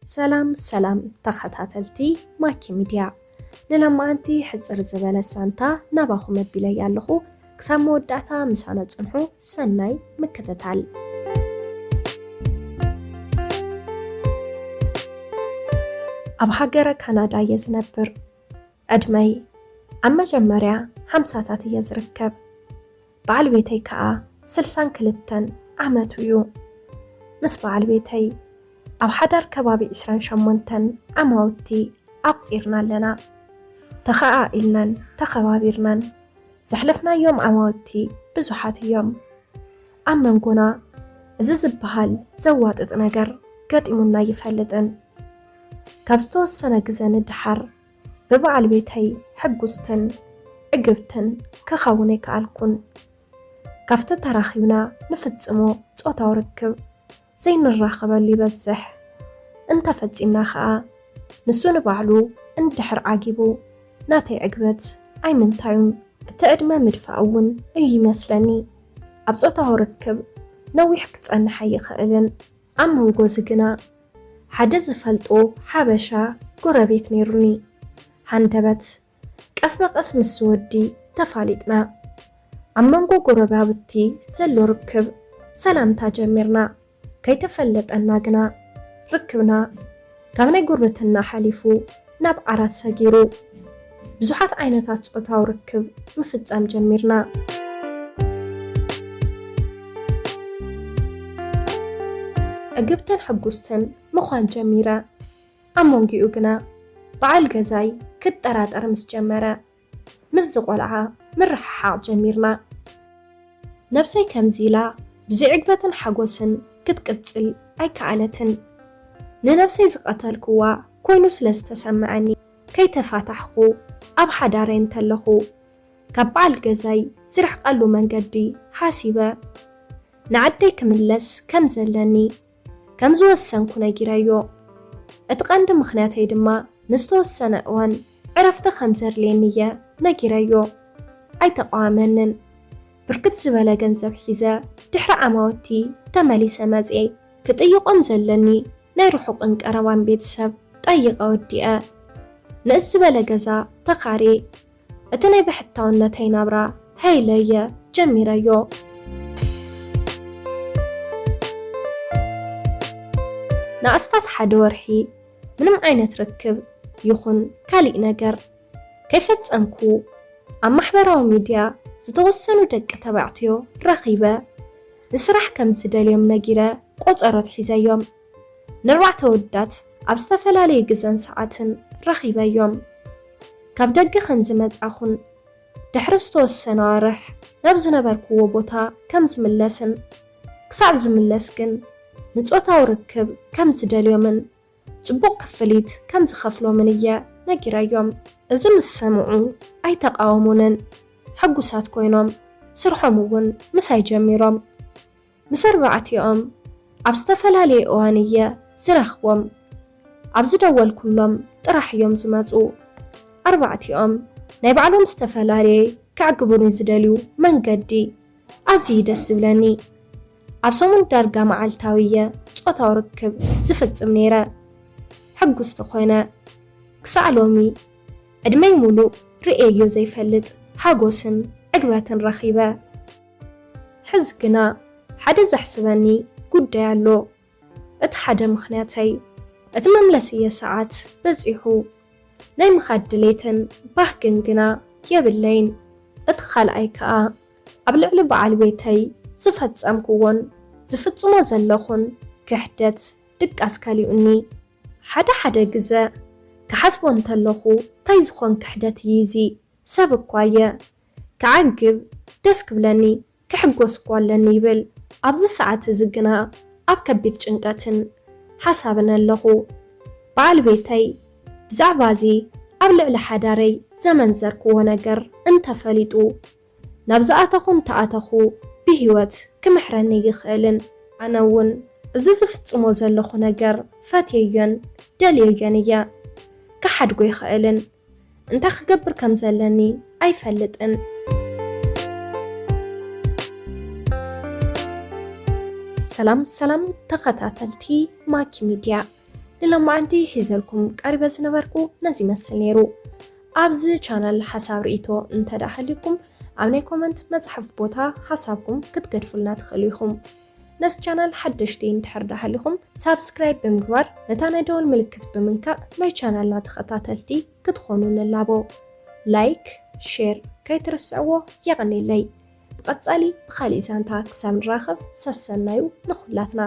ሰላም ሰላም ተኸታተልቲ ማኪ ሚድያ፣ ንሎማዓንቲ ሕጽር ዝበለ ሳንታ ናባኹም ኣቢለያ ኣለኹ። ክሳብ መወዳእታ ምሳና ጽንሑ። ሰናይ ምክትታል። ኣብ ሃገረ ካናዳ እየ ዝነብር። ዕድመይ ኣብ መጀመርያ ሓምሳታት እየ ዝርከብ። በዓል ቤተይ ከኣ ስልሳን ክልተን ዓመቱ እዩ። ምስ በዓል ቤተይ ኣብ ሓዳር ከባቢ ዕስራን ሸሞንተን ዓማውቲ ኣቑጺርና ኣለና። ተኸኣኢልናን ተኸባቢርናን ዘሕለፍናዮም ዓማውቲ ብዙሓት እዮም። ኣብ መንጎና እዚ ዝበሃል ዘዋጥጥ ነገር ገጢሙና ኣይፈልጥን። ካብ ዝተወሰነ ግዘ ንደሓር ብበዓል ቤተይ ሕጉስትን ዕግብትን ክኸውን ኣይከኣልኩን። ካብቲ ተራኺብና ንፍጽሞ ጾታዊ ርክብ ዘይንራኸበሉ ይበዝሕ። እንተፈጺምና ኸኣ ንሱ ንባዕሉ እንድሕር ዓጊቡ ናተይ ዕግበት ኣይምንታዩን። እቲ ዕድመ ምድፋእ እውን እዩ ይመስለኒ ኣብ ጾታዊ ርክብ ነዊሕ ክጸንሕ ኣይኽእልን። ኣብ መንጎ እዚ ግና ሓደ ዝፈልጦ ሓበሻ ጎረቤት ነይሩኒ። ሃንደበት ቀስ ብቐስ ምስ ወዲ ተፋሊጥና። ኣብ መንጎ ጎረባብቲ ዘሎ ርክብ ሰላምታ ጀሚርና። ከይተፈለጠና ግና ርክብና ካብ ናይ ጉርብትና ሓሊፉ ናብ ዓራት ሰጊሩ። ብዙሓት ዓይነታት ጾታዊ ርክብ ምፍጻም ጀሚርና። ዕግብትን ሕጉስትን ምዃን ጀሚረ። ኣብ መንጎኡ ግና በዓል ገዛይ ክጠራጠር ምስ ጀመረ፣ ምስዚ ቆልዓ ምርሕሓቕ ጀሚርና። ነብሰይ ከምዚ ኢላ ብዘይ ዕግበትን ሓጎስን ክትቅጽል ኣይከኣለትን። ንነብሰይ ዝቐተልክዋ ኮይኑ ስለ ዝተሰምዐኒ፣ ከይተፋታሕኩ ኣብ ሓዳረይ እንተለኹ፣ ካብ በዓል ገዛይ ዝርሕቀሉ መንገዲ ሓሲበ። ንዓደይ ክምለስ ከም ዘለኒ ከም ዝወሰንኩ ነጊረዮ። እቲ ቀንዲ ምኽንያተይ ድማ ንዝተወሰነ እዋን ዕረፍቲ ከም ዘድልየኒ እየ ነጊረዮ። ኣይተቓወመንን። ብርክት ዝበለ ገንዘብ ሒዘ ድሕሪ ዓማውቲ ተመሊሰ መጽኤ። ክጥይቖም ዘለኒ ናይ ርሑቕን ቀረባን ቤተሰብ ጠይቐ ወዲኤ። ንእስ ዝበለ ገዛ ተኻርየ። እቲ ናይ ብሕታውነተይ ናብራ ሃይለየ ጀሚረዮ። ንኣስታት ሓደ ወርሒ ምንም ዓይነት ርክብ ይኹን ካሊእ ነገር ከይፈጸምኩ፣ ኣብ ማሕበራዊ ሚድያ ዝተወሰኑ ደቂ ተባዕትዮ ረኺበ፣ ንስራሕ ከም ዝደልዮም ነጊረ ቆጸሮ ኣትሒዘዮም። ንኣርባዕተ ኣወዳት ኣብ ዝተፈላለየ ግዘን ሰዓትን ረኺበዮም። ካብ ደገ ከም ዝመጻኹን ድሕሪ ዝተወሰነ ኣዋርሕ ናብ ዝነበርክዎ ቦታ ከም ዝምለስን፣ ክሳብ ዝምለስ ግን ንጾታዊ ርክብ ከም ዝደልዮምን ጽቡቕ ክፍሊት ከም ዝኸፍሎምን እየ ነጊረዮም። እዚ ምስ ሰምዑ ኣይተቓወሙንን፣ ሕጉሳት ኮይኖም ስርሖም እውን ምሳይ ጀሚሮም። ምስ ኣርባዕቲኦም ኣብ ዝተፈላለየ እዋን እየ ዝረኽቦም። ኣብ ዝደወልኩሎም ጥራሕ እዮም ዝመጹ። ኣርባዕቲኦም ናይ ባዕሎም ዝተፈላለየ ከዕግቡኒ ዝደልዩ መንገዲ ኣዝዩ ደስ ዝብለኒ። ኣብ ሰሙን ዳርጋ መዓልታዊ እየ ጾታዊ ርክብ ዝፍጽም ነይረ። ሕጉስቲ ኮይነ። ክሳዕ ሎሚ ዕድመይ ሙሉእ ርእየዮ ዘይፈልጥ ሓጎስን ዕግበትን ረኺበ። ሕዚ ግና ሓደ ዘሕስበኒ ጉዳይ ኣሎ። እቲ ሓደ ምኽንያተይ፣ እቲ መምለስየ ሰዓት በጺሑ ናይ ምኻድ ድሌትን ባህግን ግና የብለይን። እቲ ካልኣይ ከኣ ኣብ ልዕሊ በዓል ቤተይ ዝፈጸምክዎን ዝፍጽሞ ዘለኹን ክሕደት ድቃስ ከሊኡኒ። ሓደ ሓደ ግዘ ክሓስቦ እንተለኹ፣ ታይ ዝኾን ክሕደት እዩ እዚ? ሰብ እኳ እየ። ክዓግብ ደስ ክብለኒ፣ ክሕጎስ እኳ ኣለኒ ይብል። ኣብዚ ሰዓት እዚ ግና ኣብ ከቢድ ጭንቀትን ሓሳብን ኣለኹ። በዓል ቤተይ ብዛዕባ እዚ ኣብ ልዕሊ ሓዳረይ ዘመንዘርክዎ ነገር እንተፈሊጡ፣ ናብ ዝኣተኹ እንተኣተኹ ብህይወት ክምሕረኒ ይኽእልን። ኣነ እውን እዚ ዝፍጽሞ ዘለኹ ነገር ፈትየዮን ደልየዮን እየ። ክሓድጎ ይኽእልን። እንታይ ክገብር ከም ዘለኒ ኣይፈልጥን። ሰላም ሰላም ተኸታተልቲ ማኪ ሚድያ፣ ንሎማዓንቲ ሒዘልኩም ቀሪበ ዝነበርኩ ነዚ ይመስል ነይሩ። ኣብዚ ቻናል ሓሳብ ርእይቶ እንተደኣ ሃልዩኩም ኣብ ናይ ኮመንት መጽሓፍ ቦታ ሓሳብኩም ክትገድፉልና ትኽእሉ ኢኹም። ነዚ ቻናል ሓደሽቲ እንድሕር ደኣ ሃሊኹም ሳብስክራይብ ብምግባር ነታ ናይ ደወል ምልክት ብምንካእ ናይ ቻናልና ተኸታተልቲ ክትኾኑ ንላቦ። ላይክ፣ ሼር ከይትርስዕዎ። የቐኔለይ። ብቐጻሊ ብኻሊእ ዛንታ ክሳብ ንራኸብ ሰሰናዩ ንኹላትና።